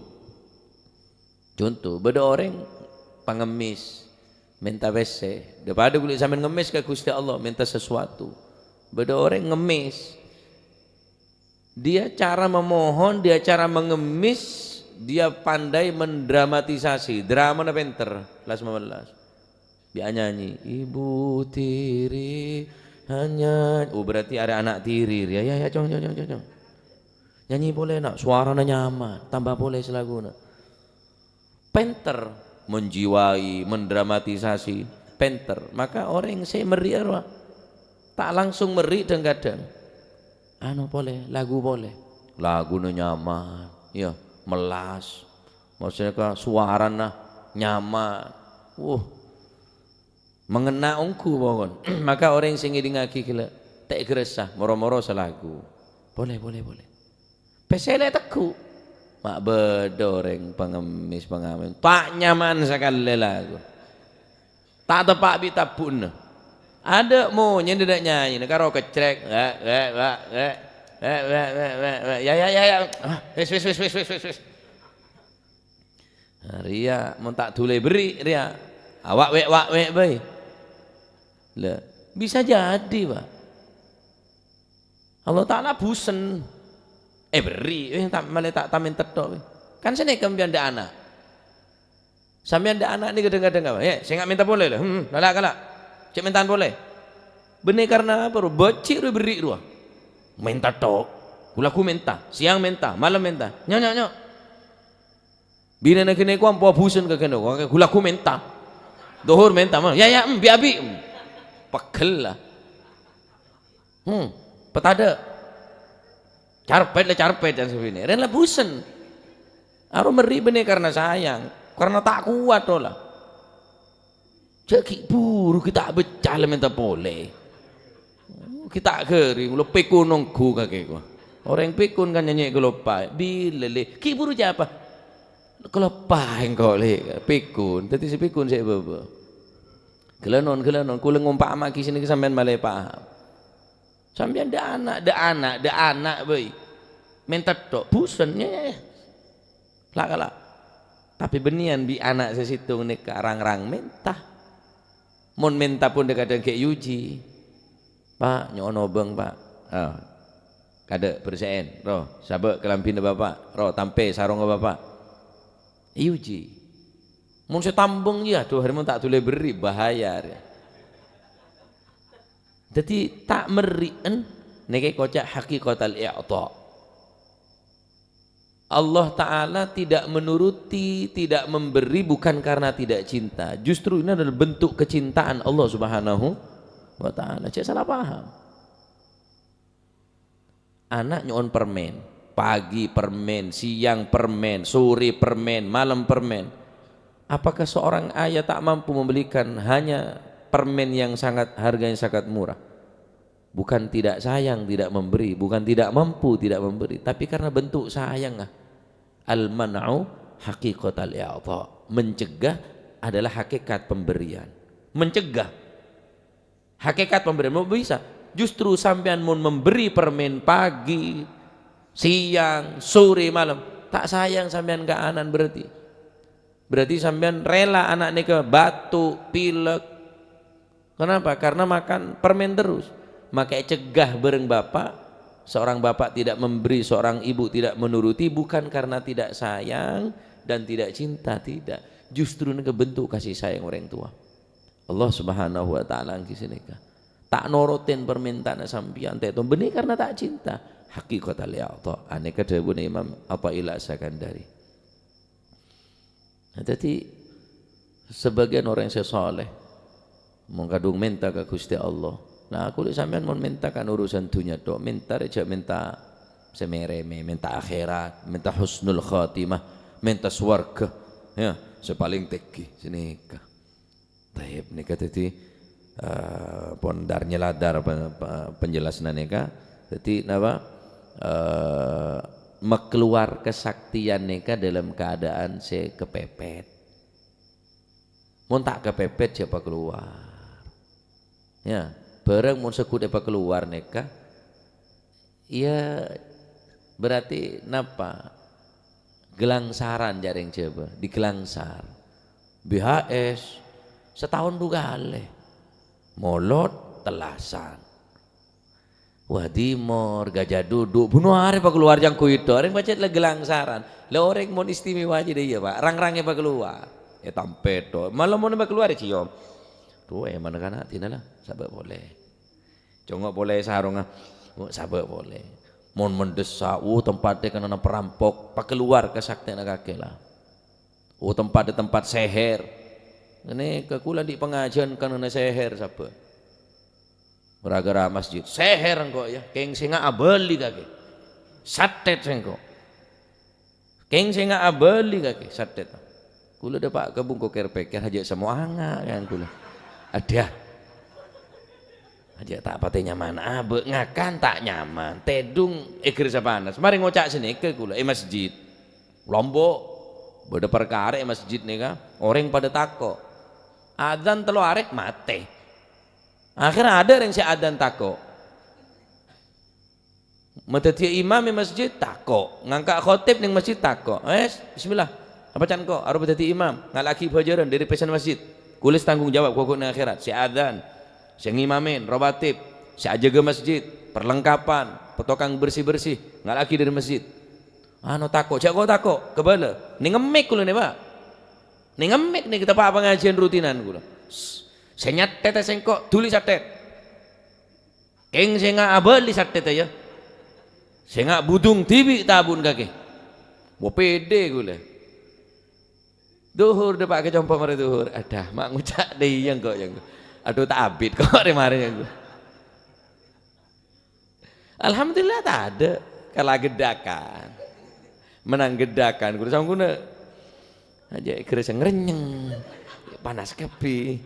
Conto, bâdâ orèng pangemmes, mènta pèssè. Dâ-, padâ ghulâ sampèyan ngemmes ka Gusti Allah, mènta sesuatu. Bâdâ orèng ngemmes. Dia cara memohon, dia cara mengemis, dia pandai mendramatisasi. Dramana pènter, kelas lima belas. Bi' anyanyi, "Ibu tiri hanya," oh, berarti arè ana' tiri, ya, ya, ya, cong, cong, cong, cong, cong. Nyanyi polè, na', sowarana nyaman, tamba polè salaguna. Pènter menjiwai, mendramatisasi, pènter. Maka orèng sè merri' arowa ta' langsung merri' dhâng-kadhâng. Anu polè, lagu polè. Laguna nyaman, ya, mellas. Maksudnya ka sowarana nyaman. Wuh, mengena ongghu pokon. Maka orèng sè ngèdingngaghi ghellâ' ta' èghâressa, moro-moro salagu. Polè, polè, polè. Pèssè lè' tegghu'. Ma' bâdâ orèng pangemmes, pangamen. Ta' nyaman sakalè lagu. Ta' teppa' bi' tabbhu'na. Adâ' monyèna dâ' nyanyèna karo kecrèk. Wè', wè', wè', wè'. Wè', wè', wè', wè', wè'. Ya, ya, ya, ya. Ah, wis, wis, wis. Nah, rèya mon ta' dhulè berri' rèya. Awak wè'-wak wè' bhâi. Lah, bisa jadi, Pak. Allah Ta'ala busen. Eh, berri', eh, ta-, malè ta-, ta' mènta tok, eh. Kan sanèka sampèyan dâ' ana'. Sampèyan dâ' ana' nèka dhâng-kadhâng apa? Eh, sènga' mènta polè, lho. Hmm, la, la, kala. Cè' mènta'an polè. Bânnè karna apa, ro? Bâji' ro berri' rowa. Mènta tok. Ghu-lagghu mènta. Sèyang mènta. Malem mènta. Nyo', nyo', nyo'. Binèna ghânèka ampo abusen ka ghânèka, ghu-lagghu mènta. Dhuhur mènta, ma-, ya, ya, em, bi-, abi', em. Pegghel la. Hmm, pètadâ'. Carpet la carpet, can sabinè. Rèn la busen. Aro merri' bânnè karna sayang, karna ta' kowat, ro la. Jhâ' ghi' buru ghi' ta' becca la mènta polè. Ghi' ta' ghâring, lo pèkon ongghu kakè kowa. Orèng pèkon kan nyanyè kaloppaè. Bilâ lè, ghi' buru jhâ' apa? Kaloppaè engko' lè, pèkon. Dhâddhi sè pèkon sè bâbâ. Ghellâ' non, ghellâ' non. Kaulâ ngompama'aghi sanèka sampèyan malè paham. Sampèyan dâ' ana', dâ' ana', dâ' ana' bhâi. Mènta tok, busen, ya, ya, ya. La, kala. Tapè bânnèyan bi' ana' sè sèttong nèka rang-rang mènta. Mon mènta pon dhâ-, kadhâng ghi' èyuji. "Pa', nyo'on obâng, Pa'." Ah. "Kadâ' bersè'èn, ro, sabâ' kalambhina Bapa', ro, tampè sarongnga Bapa'." Èyuji. Mon sè tambhâng, ya, aduh, arè mon ta' dhulè berri', bahaya, arè. Dhâddhi, ta' merri'en nèka èkoca' haqiqatal i'ta. Allah Ta'ala tidak menuruti, tidak memberi bukan karena tidak cinta. Justru ini adalah bentuk kecintaan Allah Subhanahu wa Ta'ala. Cek salah paham. Anak nyo'on permen, pagi permen, siang permen, sore permen, malam permen. Apakah seorang ayah tak mampu membelikan hanya permen yang sangat, harganya sangat murah? Bukan tidak sayang, tidak memberi, bukan tidak mampu, tidak memberi, tapi karena bentuk sayang, ah. Al-man'u haqiqatal i'tha. Mencegah adalah hakikat pemberian. Mencegah. Hakikat pemberian mau bisa. Justru sampeyan mon memberi permen pagi, siang, sore, malam, tak sayang sampeyan ka anan berarti. Berarti sampeyan rela ana' nèka batuk, pilek. Kenapa? Karena makan permen terus. Maka cegah bareng bapak. Seorang bapak tidak memberi, seorang ibu tidak menuruti, bukan karena tidak sayang dan tidak cinta, tidak. Justru nèka bentuk kasih sayang orang tua. Allah Subhanahu wa Ta'ala èngghi sanèka. Ta' norotin permintaanna sampèyan, ta' ètombènè karena ta' cinta. Haqiqatal i'tha. Anèka dhâbuna Imam Athaillah As-Sakandari. Nah, dhâddhi, sabâgiyân orèng sè saleh, mon kadhung mènta ka Ghustè Allah. Nah, kaulâ sampèyan mon mènta kan urusan dhunnya tok, mènta rè jhâ' mènta sè mèrèmè, mènta akhèrat, mènta husnul khatimah, mènta sowarghâ, ya, sè palèng tèngghi, sanèka. Taib nèka dhâddhi, eh, pon dar-nyeladar pe-, pe-, penjelasanna nèka. Dhâddhi napa? Eh, makeluar kasaktiyan nèka dalam keadaan sè kapèpèt. Mon ta' kapèpèt, jhâ' pakeluar. Ya, bhârâng mon segghut èpakeluar nèka, Iyâ, berarti napa? Gelangsaran, jhâ' rèng Jhâbâ, digelangsar. B H S, sataon du kalè. Molot, tellasan. Wah, Timor, Gajah Duduk, buno arè pakeluar jhângko ito, arè pajhât la gelangsaran. La orèng mon istimewa jârèya, Pak, rang-rang èpakeluar. Ètampèt, to. Malah mon èpakeluar, èciom. Tuh, eh, mana kana' dina la, sabâ' polè. Congo' polè sarongnga, oh, sabâ' polè. Mon mendessa, oh, tempaddhâ kanana perampok, pakeluar kasaktèyanna kakè la. Oh, tempaddhâ tempat seher. Ngene, ka kaulâ andi' pangajhiân kanana seher sabâ'. Gara-gara masjid. Seher engko', ya, kèng sènga' abâli kakè. Sathèt sèngko'. Kèng sènga' abâli kakè, sathèt. Kaulâ dâpa' ka bungko kèr-pèkkèr, hajâ' samoanga kan kaulâ. Adhâ. Hajâ' ta' patè nyaman abâ', ngakan ta' nyaman, tèdung èghârsa panas. Marè ngoca' sanèka kaulâ è masjid. Lombok, bâdâ parkara è masjid nèka, orèng padâ tako'. Adzan tello arè, matè. Akhèrra adâ' rèng sè adzan tako'. Madhâddhiyâ imam è masjid, tako'. Ngangka' khotib neng masjid, tako'. Wes, bismillah. Apa can ko'? Aropa dhâddhi imam. Ngala'aghi bhâjârân dhâri pèssèna masjid. Kulâ sè tanggung jawab ghughuna akhèrat. Sè adzan, sè ngimamè, rawatib, sè ajâgâ masjid, perlengkapan, petokang bersih-bersih, ngala'aghi dhâri masjid. Ano tako', jhâ' ko' tako', kabâlâ. Neng ngemmèk kulâ nè, Pak. Neng ngemmèk nè, kita pa' pangajhiân rutinan kulâ. S-, sè nyathèta sèngko', dhuli sathèt. Kèng sènga' abâli sathèta, ya. Sènga' budung dhibi' tabu'na kakè. Mo pèdè kulâ. Dhuhur dâpa' ka compo' marè dhuhur. Adâ, ma' ngoca' dhâ' iyâ engko', ya engko'. Adhu, ta' abit ko' rè-marè, ya engko'. Alhamdulillah, tadâ'. Kala gheddakan. Mennang gheddakan, kulâ sangghuna. Aja' èghârâsa ngrenyeng. Panas kabbhi.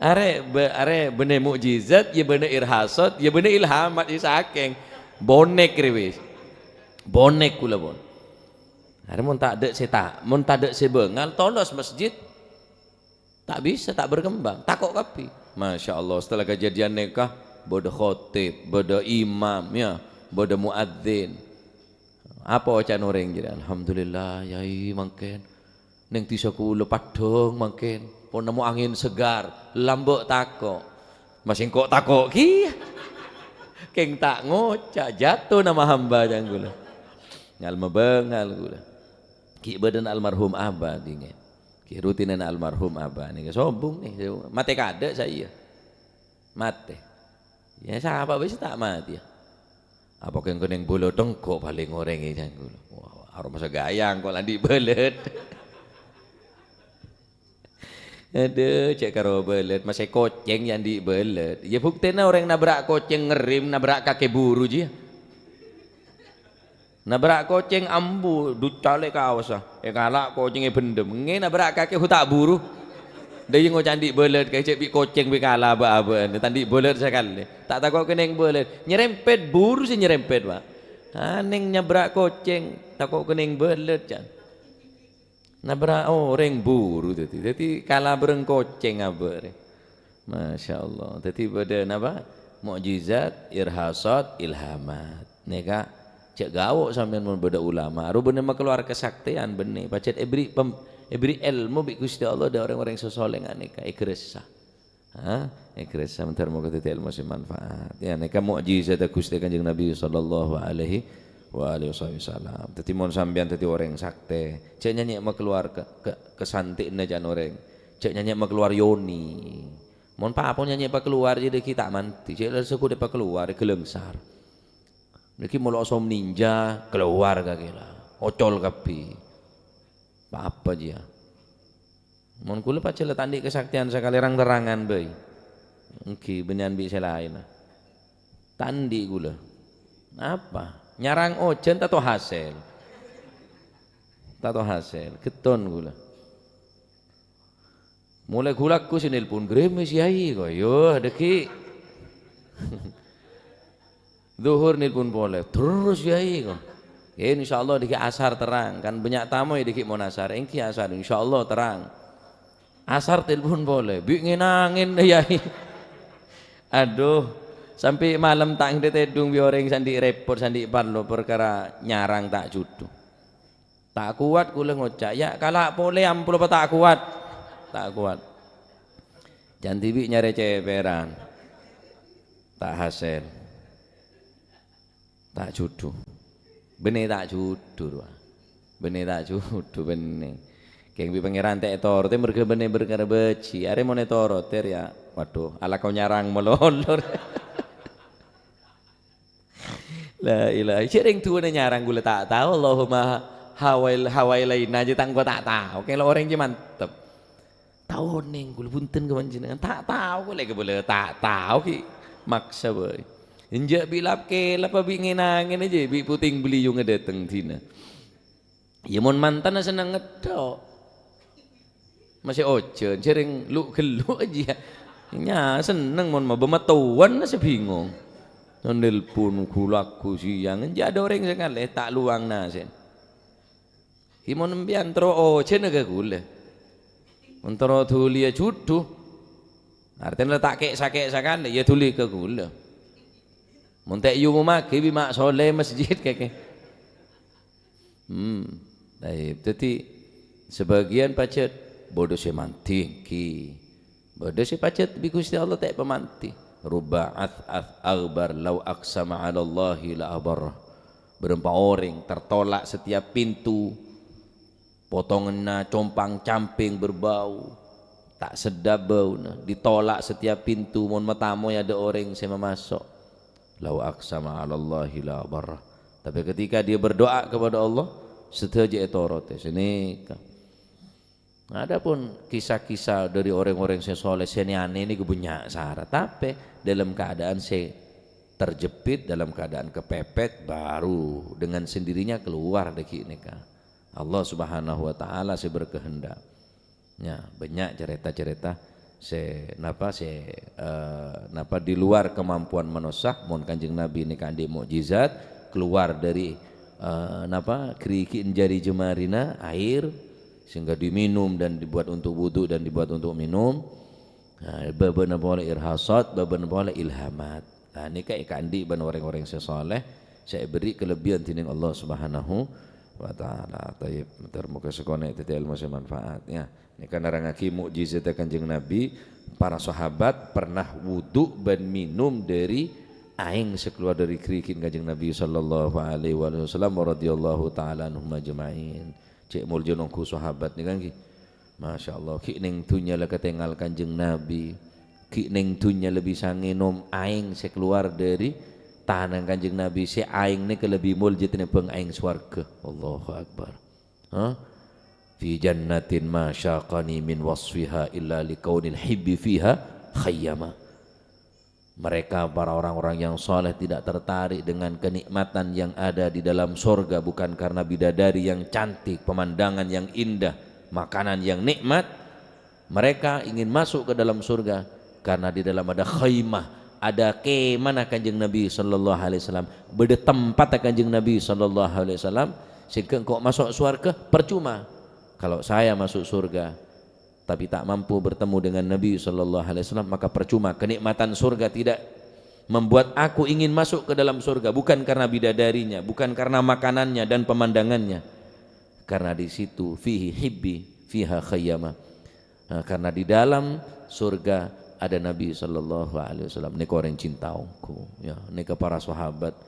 Arè, bâ-, arè bânnè mukjizat, ya bânnè irhasot, ya bânnè ilhamat, ya sakèng. Bonèk rè wis. Bonèk kulâ pon. Arè mon tadâ' sè ta-, mon tadâ' sè bângal, tolos masjid. Ta' bisa, ta' berkembang. Tako' kabbhi. Masya Allah, setelah kejadian nèka, bâdâ khotib, bâdâ imam, ya, bâdâ muadzin. Apa oca'na orèng jârèya? "Alhamdulillah, Yai, mangkèn. Neng dhisa kulâ paddhâng mangkèn. Pon nemmo angèn segar, lambâ' tako'." Ma' sèngko' tako' kèya. Kèng ta' ngoca', jatuh nama hamba, ca'na kulâ. Ngal-mabângal kulâ. Ghi' bâdâna almarhum Aba, dingèn. Ghi' rutinanna almarhum Aba nèka sombong nè. Matè kadâ' sa'iyâ. Matè. Ya, sapa bhâi sè ta' matè, ya. Apa kèng kennèng bâlâ tengko' palèng orèng è ca'na kulâ. Wah, wah. Aromasa ghâyâ engko' la andi' bâlât. Adhu, cè' karo bâlât, masè kocèng yâ andi' bâlât. Yâ buktèna orèng nabrak kocèng ngerrem, nabrak kakè buru jiyâ. Nabrak kocèng ambu, duccalè kaossa. Èkala' kocèng èbhendhem. Ngè nabrak kakè hu ta' buru. Dâ' iyâ ngoca' andi' bâlât, kakè cè' bi' kocèng bi' kala bâ-abâ'ân. Ta' andi' bâlât sakalè. Ta' tako' kenning bâlât. Nyerempet, buru sè nyerempet, Pak. Anèng nabrak kocèng, tako' kenning bâlât, can. Nabrak orèng buru dhâddhi. Dhâddhi kala bhâreng kocèng abâ' rè. Masya Allah. Dhâddhi bâdâ napa? Mukjizat, irhasat, ilhamat. Nèka, cè' ghawo' sampèyan mon bâdâ ulama. Aro bânnè makalowar kasaktèyan bânnè. Pajhât èbherri' pem-, èbherri' èlmo bi' Ghustè Allah dâ' orèng-orèng sè soleh nga' nèka. Ègressa. Ha? Ègressa, moghâ-moghâ dhâddhi èlmo sè manfaat. Yâ, nèka mukjizat Ghustè Kanjeng Nabi sallallahu alaihi wa alihi wasallam. Dhâddhi mon sampèyan dhâddhi orèng saktè, jhâ' nyanyè makalowar ka, ka, ka santi'na can orèng. Jhâ' nyanyè makalowar yoni. Mon pa-apa nyanyè pakalowar, jhâ' dhâggi' ta' mandi. Jhâ' la saghudhâ pakalowar, ghâlângsar. Dhâggi' molo osom ninja, kalowar kakè la. Ocol kabbhi. Pa-apa jiyâ. Mon kaulâ pajhât la ta' andi' kasaktèyan sakalè rang-terrangan bhâi. Èngghi, bânnèyan bi' sè laènna. Ta' andi' kaulâ. Apa? Nyarang ojhân tanto hasèl. Tanto hasèl. Ghetton kaulâ. Molaè ghu-lagghu sè nelpon, "Gremmes, Yai," ko. Yo, dhâggi'. Dhuhur nelpon polè, "Terros, Yai," ko. "Ya, insyaallah dhâggi' asar terrang, kan bânnya' tamoy dhâggi' mon asar." "Èngghi asar, insyaallah terrang." Asar telpon polè, "Bi' ngèn-angèn, Yai." Adhu, sampè' malem ta' nganḍhâ tèdung bi' orèng sè andi' rèpot, sè andi' parlo parkara nyarang ta' jhudhu. Ta' kowat kaulâ ngoca', "Ya', kala' polè ampon apa ta' kowat." Ta' kowat. Can dhibi' nyarè cèpèran. Ta' hasèl. Ta' jhudhu. Bânnè ta' jhudhu, rowa. Bânnè ta' jhudhu, bânnè. Kèng bi' Pangèran ta' ètorotè merghâ bânnè parkara bâji'. Arè mon ètorotè rèya, waduh, alako nyarang malolo. La ilaha, jhâ' rèng duwâna nyarang kaulâ ta' tao, Allahumma hawail-, hawailaina jhâ' tang ko ta' tao, kèng la orèng jhâ' mantep. Ta' onèng kaulâ, bhunten ka panjhennengan, ta' tao kaulâ, kabâlâ ta' tao ghi' maksa bhâi. Enjâ' bi' lap-kèlap, bi' ngèn-angèn jhâ', bi' puting beliung dâteng dhina. Iyâ, mon mantanna senneng ngeddhok. Masè ojhân, jhâ' rèng lu'-ghellu' jiyâ. Nya senneng mon mabâ mattowana sè bingong. Nelpon ghu-lagghu sèyang, jhâ' adâ orèng sakalè ta' lowang nasèn. Ghi' mon empèyan terro ojhâna ka kaulâ. Mon terro dhuliyâ jhudhu. Artèna la ta' kè'-sakè' sakalè, iyâ dhuli ka kaulâ. Mon ta' èomommaghi bi' ma' solè masjid kakè. Hmm. Taib. Dhâddhi, sabâgiyân pajhât bâdâ sè mandhi, èngghi. Bâdâ sè pajhât bi' Ghustè Allah ta' èpamandhi. "Rubba ath'ath aghbar law aqsama 'alallahi la abarrah." Bârâmpa orèng tertolak setiap pintu, potonganna compang-camping berbau, ta' seddhâp bâuna, ditolak setiap pintu, mon matamoy adâ' orèng sè mamaso'. "Lau aqsama 'alallahi la abarrah." Tapi ketika dia berdoa kepada Allah, sadhâjâ ètorotè. Sanèka. Adapun kisah-kisah dari orang-orang sè soleh, sè anè-anè nèko bânnya' sara. Tapè dalam keadaan sè terjepit, dalam keadaan kepepet, baru dengan sendirinya keluar dâggi' nèka. Allah Subhanahu wa Ta'ala sè berkehendak. Ya, bânnya' carèta-carèta sè, napa, sè, eh, napa, di luar kemampuan manossa, mon Kanjeng Nabi nèka andi' mukjizat, keluar dari, eh, napa, ghârighina jari jemarinya, air, sehingga diminum dan dibuat untuk wudu dan dibuat untuk minum. Nah, bâbâna polè irhasat, bâbâna polè ilhamat. Nah, nèka èkaandi' bân orèng-orèng sè soleh, sè èberri' kalebbiyan dhinèng Allah Subhanahu wa Ta'ala. Tayyib, mator moghâ sakonè' dhâddhi èlmo sè manfaat, ya. Nèka nerrangngaghi mukjizadda Kanjeng Nabi, para sahabat pernah wudu bân minum dâri aèng sè kalowar dâri ghârighina Kanjeng Nabi sallallahu alaihi wasallam wa radhiyallahu ta'ala anhum ajma'in. Cè' moljâna ongghu sahabat nèka, ngghi. Masya Allah, ghi' neng dhunnya la katèngal Kanjeng Nabi, ghi' neng dhunnya la bisa ngènom aèng sè kalowar dâri tanang Kanjeng Nabi sè aèng nèka lebbi molja tènèmbhâng aèng sowarghâ. Allahu Akbar. Hah? "Fi jannatin ma syaqani min wasfiha illa likaunil hibbi fiha khayyama." Mereka, para orang-orang yang saleh, tidak tertarik dengan kenikmatan yang ada di dalam surga, bukan karena bidadari yang cantik, pemandangan yang indah, makanan yang nikmat. Mereka ingin masuk ke dalam surga karena di dalam ada khaymah, ada kemana Kanjeng Nabi sallallahu alaihi wasallam, bâdâ tempatta Kanjeng Nabi sallallahu alaihi wasallam, sehingga engko' maso' sowarghâ percuma. Kalau saya masuk surga, tapi tak mampu bertemu dengan Nabi sallallahu alaihi wasallam, maka percuma. Kenikmatan surga tidak membuat aku ingin masuk ke dalam surga, bukan karena bidadarinya, bukan karena makanannya dan pemandangannya. Karena di situ, "Fihi hibbi, fiha khayyama." Nah, karena di dalam surga ada Nabi sallallahu alaihi wasallam. Nèka orèng cinta ongghu, ya, nèka para sahabat.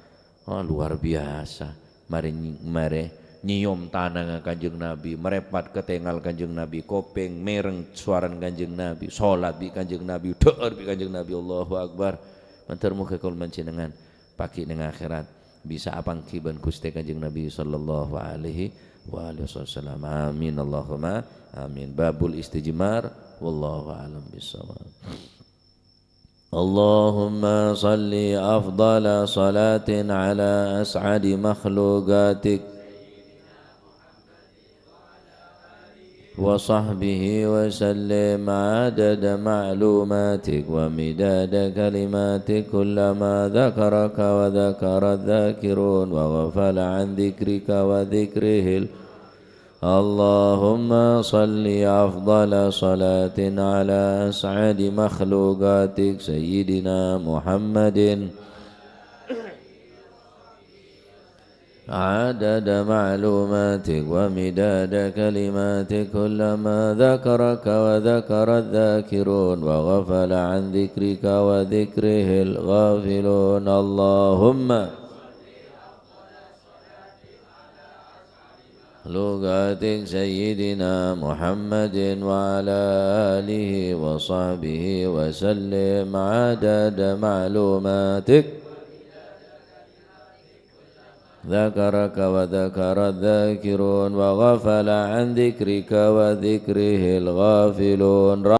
Oh, luar biasa. Marè ny-, marè nyèyom tanangnga Kanjeng Nabi, marèpat katèngal Kanjeng Nabi, kopèng mèreng sowarana Kanjeng Nabi, solat bi' Kanjeng Nabi, dhâ'âr bi' Kanjeng Nabi. Allahu Akbar. Mandhâr moghâ kaulâ panjhennengngan pagghi' neng akhèrat bisa apangghi bân Ghustè Kanjeng Nabi sallallahu alaihi wa alihi wasallam. Amin, Allahumma amin. Babul istijmar, wallahu a'lam bissawab. اللهم صل أفضل صلاة على أسعد مخلوقاتك وصحبه وسلم عدد معلوماتك ومداد كلماتك، كلما ذكرك وذكر الذاكرون وغفل عن ذكرك وذكره ال-، اللهم صل أفضل صلاة على أسعد مخلوقاتك سيدنا محمد عدد معلوماتك ومداد كلماتك، كلما ذكرك وذكر الذاكرون وغفل عن ذكرك وذكره الغافلون. اللهم لغاتك سيدنا محمد وعلى آله وصحبه وسلم عدد معلوماتك. ذكرك وذكر الذاكرون وغفل عن ذكرك وذكره الغافلون.